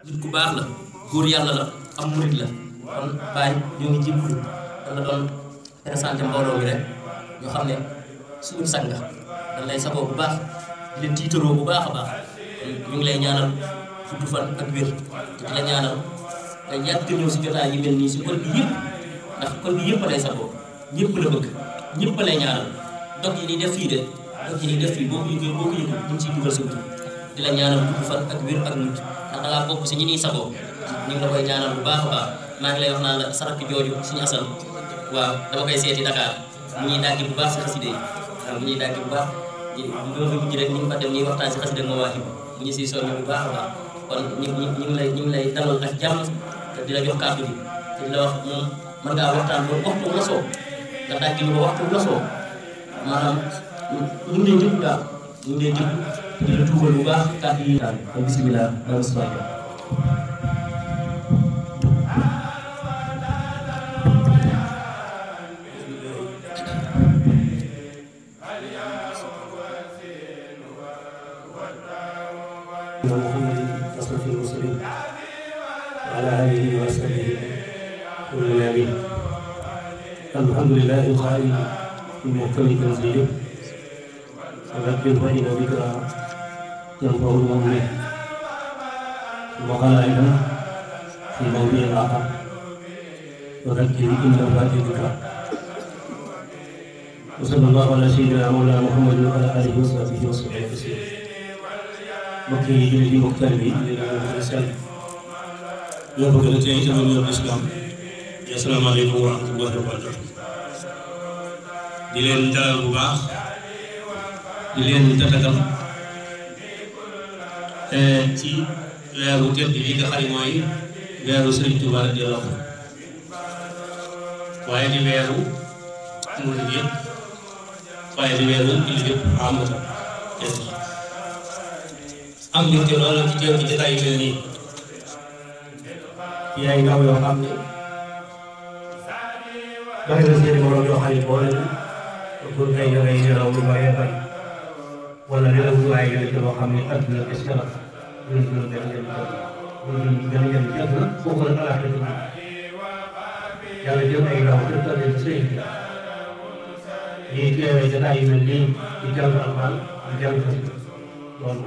nit ku baax la góor yàlla la am murit la kon bàyyi ñoo ngi jébbalu danga doon présenté mbooloo mi rek ñoo xam ne suñu sang nga dañ lay sagoo bu baax di leen tiitaroo bu baax a baax kon ñu ngi lay ñaanal fudd fan ak wér te di la ñaanal nga yàgg ñëw si jotaay yi mel nii si kol bi yëpp ndax kol bi yëpp a lay sagoo ñëpp la bëgg ñëpp a lay ñaanal dog yi ni def fii de dog yi ni def fii boo ko yëgee ñu ngi ciy dugal sa tur di la ñaanal fudd fan ak wér ak mucc ndax da ngaa bokk si ñi ñuy sagoo ñu ngi la koy ñaanal bu baax a baax maa ngi lay wax naan la sarak jooju suñu asal waaw dama koy seeti Dakar mu ñuy dàggi bu baax si xaside yi waaw mu ñuy dàggi bu baax dama fa mujj rek ñu ngi fa dem ñuy waxtaan si xaside ma waaxi mu ñu siy soññ bu baax a baax kon ñu ngi lay dalal ak jàmm te di la jox kàddu bi te di la wax moom mën ngaa waxtaan ba waxtu la soo nga dàggi ñu ba waxtu la soo maanaam ñu ngi lay déglu daal ñu ngi lay déglu te di la tuubal bu baax kàddu yi daal kon bisimilah محمد أشرف المرسلين وعلى آله وصحبه ومن آمين. الحمد لله القائل في محكم تنزيله وذكر فإن ذكرى تنفع المؤمنين. وقال أيضا في موضع آخر وذكر إن نفعت الذكرى. وصلى الله على سيدنا مولانا محمد وعلى آله وصحبه وسلم. mbokk yi jullit yi mbokk taalibe yi di leen sell ñoo bëgg na tey itam ñu islam asalaamaaleykum wa rahmatullahi wa barakatuh di leen dalal bu baax di leen tatagal ci weeru tedd yi nga xam ne mooy weeru Sëriñ Tuubaa radiyallaahu anhu waaye di weeru murid yëpp waaye di weeru jullit yëpp amata am mbégte loolu ci teew ci jotaay yu mel nii ci ay ndaw yoo xam ne bari na seen morom yoo xam ne boo leen pour ay ngay nelaw lu bari bari wala nelaw lu ay yooyu loo xam ne adduna est-ce que nag dina dina benn njëriñ benn njëriñ ci adduna foofu la alaaka dugg yàlla jël ay ndaw dëkkal leen sëriñ bi ñii teewee jotaay yu mel nii di jàng alxuraan di jàng xasida loolu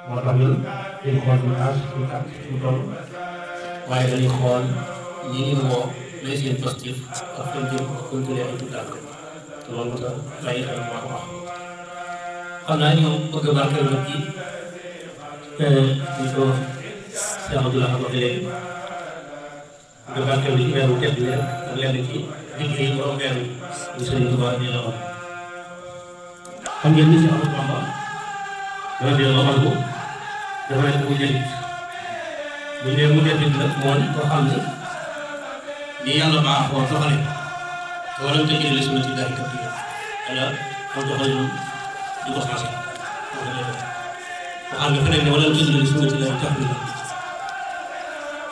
moo tax ñun dañu xool suñu âge suñu at suñu toll waaye dañuy xool ñi ñu woo lay seen positif ak fan jëm ak fan jëlee ay tuutànk te loolu moo tax bàyyi xel maa ko wax. xam naa ñoom bëgg a barkeel nag ci ñu ko Cheikh Abdoulaye wax léegi bëgg a barkeel ci weeru tedd bi rek ak lenn ci liggéey borom weer wi ñu Sëriñ Tuubaa di la wax. xam ngeen ni si Ahmadu Bamba radiyallaahu anhu dafa nekk mu jëlit bu dee mu jëlit nag mooy koo xam ne ni yàlla baaxoo doxale te waral te jëlee sunnati llaahi tabdiila wala am doxale noonu di ko changé koo xam ne feneen ne waral te jëlee sunnati llaahi tabdiila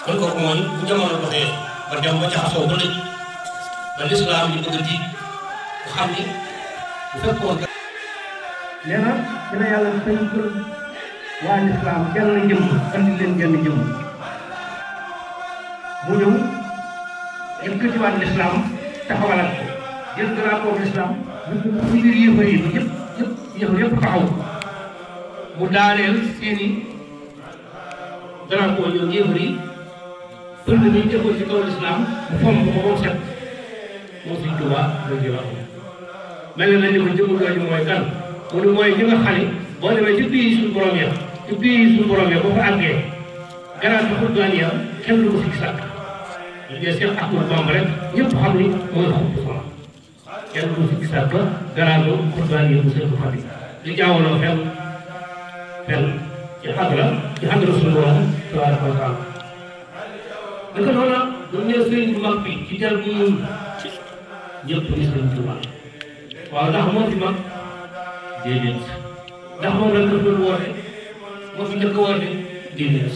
kon kooku mooy bu jamono doxee ba dem ba jaxasoo ba lëj ba lislaam yi bëgg a di nga xam ni bu fekkoon nee na dina yàlla fay pour waa lislaam genn jëmm andi leen genn jëmm mu ñëw yëkkatiwaat lislaam taxawalaat ko jël drapeau lislaam ñu biir yéefar yi yëpp taxaw mu daaneel seeni drapeau ñoom yéefar yi pënd bi defoon ci kaw lislaam mu fomb ko ba mu set moo Sëriñ Tuubaa radiyallaahu anhu mel na ni ko jëmm jooju mooy kan mu ne mooy ñi nga xam ne boo demee ci pays suñu borom ya ci pays suñu borom ya boo fa àggee garaat bi xutbaan ya kenn du ko fi sàkk ñu dee Seex Ahmadu Bamba rek ñëpp xam ni mooy xutbu sama kenn du ko fi sàkk garaat bi xutbaan ya bu Seex bu Xaadim li jaawaloo fenn ci xadra suñu borom tabaaraka wa taala naka noonu bu ñu nee sëriñ bu mag bi ci tel bu ñuul ñëpp ni Sëriñ Tuubaa waaw ndax moo fi mag déedéet ndax moom la nga doon woote moo fi njëkk a woote déedéet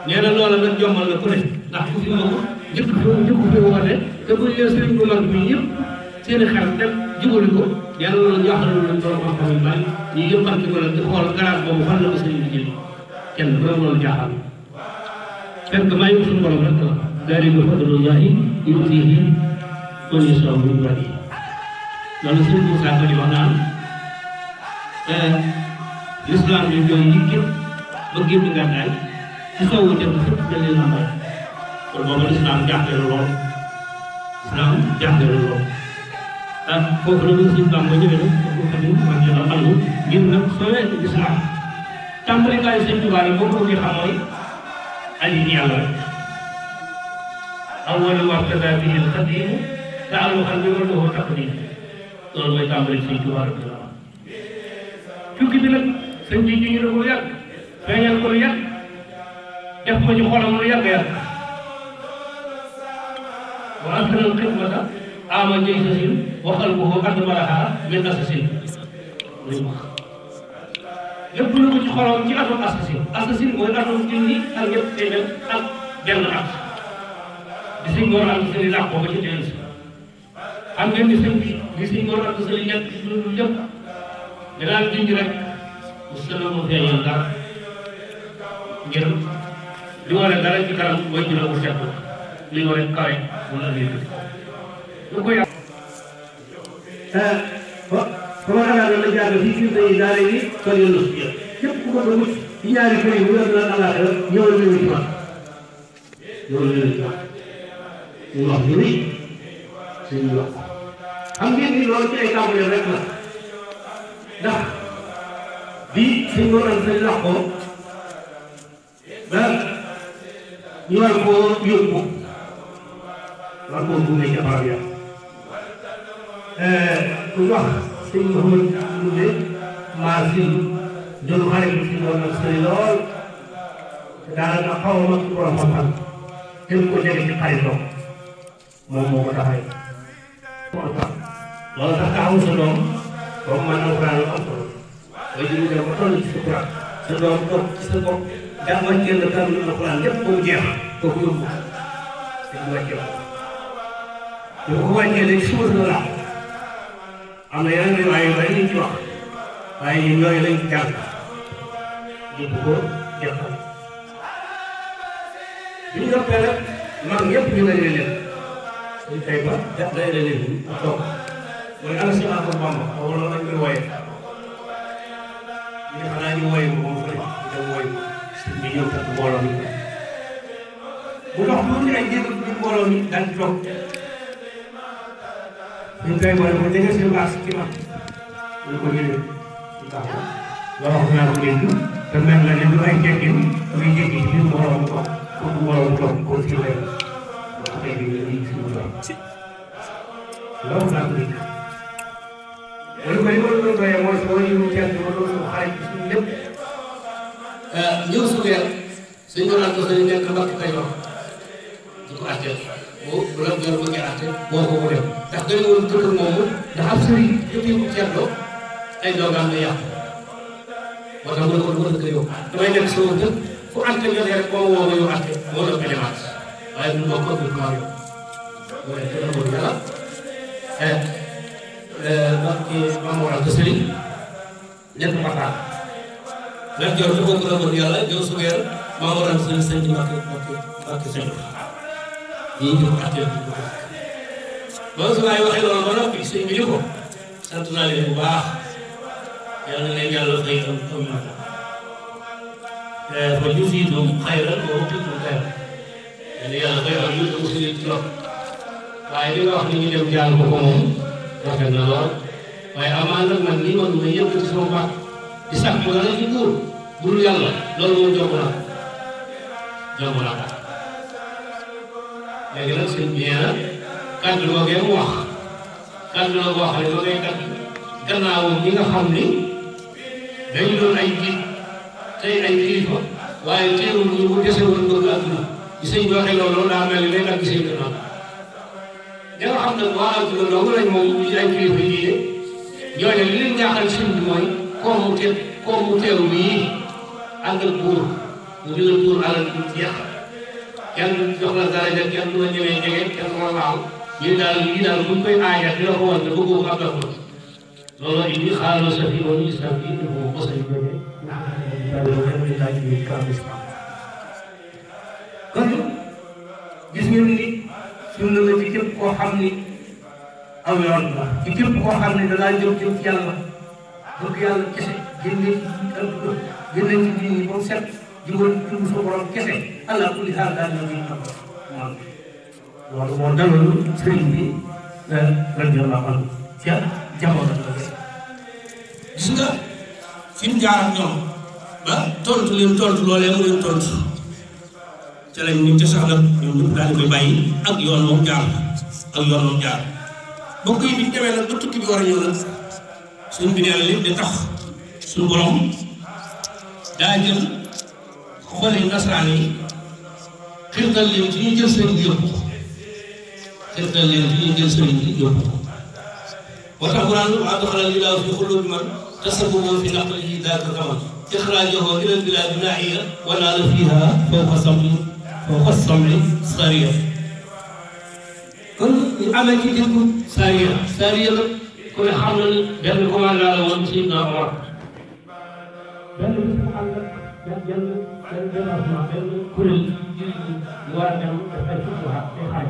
nee na loola nag jommal la ku ne ndax ku fi moom njëkk fi woote te bu ñu nee sëriñ bu mag bi ñëpp seen i xel dem jubali ko yàlla loolu jox na leen doon xam-xam yu bari ñu yëpp am ci ko la di xool garaat boobu fan la ko sëriñ bi jëli kenn ku ne loolu jaaxal fekk maa ngi suñu borom rek la daalika fadlullaahi yu'tiihi man yashaa'u min ibaadihi loolu suñu Moussa ko di wax naan l'islam bi ñooy yi képp ba génn gàddaay ci soowu jant fépp da leen a may kon boobu l'islam jaaxle la lool islam jaaxle la lool foofu la ñu suñu Bàmba ñëwee nag ko xam ne man ñu allu ngir nag soowee l'islam tàmbalikaayu Sëñ Tuubaa yi boo ko bëggee xam mooy aji ci yàlla rek awwalu wabtadaa bihi al-xadiim ta'alluqan bi lahu taqdiim loolu mooy tàmbali Sëñ Tuubaa rek la tukki bi nag sëñ bi ñu ne ko lu yàgg feeñal ko lu yàgg def ko ci xolam lu yàgg yàgg wa asana al-xidmata ama jaysasin wa qalbuhu adbaraha min asasin luñ wax lépp lu ko ci xolam ci atum asasin mooy atum junni ak ñett téeméer ak benn at di sëñ Mor Anta Sali làq ko ba ci dellu si xam ngeen ni sëñ bi di sëñ Mor Anta Sali ñett lu lépp danaa junj rek musulman mu feeñal dara ngir li war a dara ci kanam mooy ci la mu set li war a kawe wala lii lu ko yàq sama xalaat la jàng fii ci day daara yi kon yoon na képp ku ko doon ci ñaari kër yi bu yor na àllaaxira ñëwal ñu ci wax ñëwal ñu ci wax ñu wax ñu ni suñu wax xam ngeen ni loolu ci ay tàmbali rek la ndax bi suñ Mor Anta Sali lax ko ba ñu war koo yóbbu war koo gunge ca barab ya ku wax sëñ Mouhamad Ndoumbe maa si doon xale bi si Mor Anta Sali lool te daanaka xaw ma ci borom xam-xam kenn ko jege ci xaritoo moom moo ko taxay loolu tax taxawu sa doom boobu man alxuraan lu am solo mooy jënd dem ba toll ci sa Quran sa doom toog ci sa bopp daa wàcceel la kàddu alxuraan lépp ba mu jeex kooku yóbbu dañu wàcceel ko bu ko wàccee léegi suba sa la am na yeneen riwaay yu bari ñu ci wax waaye ñun yooyu lañ ci jàng yóbbu ko jeexal bi ñu noppee nag mag ñëpp ñu lay leen ñu tey ba day leen ñu toog mooy ana si Ahmadu Bamba xaw ma lañ koy wooyee ñu xanaa ñu wooyee ko moom fële ñu dem wooyee ko ñu ñëw fekk mbooloo mi bu dox tuuti ay jéego ci mbooloo mi daal di toog ñu koy boole ko dégg seen baax ci man ñu ko jëlee ci baax la wax naa ko dégg te mel na ne lu ay jekkil muy jékki ci biir mbooloo mu toog pour mbooloo mu toog ko ci lay wax ay bi ñu ci mu toog loolu naa ko dégg loolu ko li ma doon doyee mooy soo ñu teel ma doon xarit ci suñu lépp ñëw su weer suñ Mor Anta Sali nekk Mbàkke Kajoor di ko àtteel bu la gën a bëggee àtte boo ko mu dem ndax dañu woon tëdd moomu ndax ab sëriñ yëpp ko seetloo ay doogaam lay yàqu moo tax mu ne ko du ko dëkk yow damay nekk sama dëkk fu àtte jotee rek boo ma woo ma yow àtte moo doon élément waaye du bokk ak maa yow mu ne dëgg la yàlla ndax kii Maam Mor Anta Sali ñett waxtaan ndax jor dafa ko rëbal yàlla jow su weer Maam Mor Anta Sali sëñ Mbàkke sëñ ñii ñu ko àtteel ñu ko ba su waay waxee loolu ba noppi sëñ bi ni ko sant naa leen bu baax yàlla na leen yàlla fay am fa juziitum xayran wa uqibtum xayran yàlla fay am ñu aussi ci lool waaye li nga wax ni ñu dem jàng ko moom rafet na lool waaye amaan nag man nii man ma yëkkati sama baax di sax mu dana ci buur buru yàlla loolu moom jomb naa léegi nag sëñ bi nee na kàddu googee mu wax kàddu la boo xam ne ma ngay kàddu gannaawam ñi nga xam ni dañu doon ay jiit tey ay kilifa waaye teewul ñu mu dese woon bëgg àdduna ci sëñ bi waxee loolu daa mel ni day dagg seen gannaaw ñi nga xam ne waa àdduna dong lañ moom ñu ci ay kilifa yi ñooñu li leen jaaxal sëñ bi mooy koom mu teew bii ànd ak buur mu digal buur alal du jeex kenn jox la daraja kenn du la ñëwee jege kenn du la laal lii daal buñ koy aajal dina ko wan ne bëggoo ab loolu indi xaaral sa fi wala sa fi indi ko mos a ñu kon gis ngeen ni sunna la ci képp koo xam ni aw yoon la ci képp koo xam ne danaa jëm ci yàlla bëgg yàlla kese génne ci àdduna génne ci nit ñi ba mu set jubal jublu sa borom kese allah kulli xaal daal ñu ngi am loolu moo dalal sëriñ bi radiyallahu anhu ca jamono la gis nga fi mu jaar ak ñoom ba tontu leen tontu loolee mu leen tontu ca lañ ñu ca sax nag ñoom ñëpp daal di koy bàyyi ak yoon moom jaar ak yoon moom jaar bokk yi bi ñu demee nag ba tukki bi war a ñëw nag suñ bi nee na li di tax suñu borom daa jël xoli nasaraan yi xirtal leen ci ñu jël sëriñ bi yóbbu xirtal leen ci ñu jël sëriñ bi yóbbu moo tax mu naan maa doxalal li laaw fi xulóobi man tasabbubu fi naqlihi daaka kaman ixraajahu ila bilaadi naahiya wa naala fiiha fawqa samli sariya kon ñu amee ci dëkku sariya sariya nag ku ne xam na ni benn commandant la woon Seydina Omar benn bis mu ànd ak benn kuréel ñu war a dem dafay fukki ay xaaj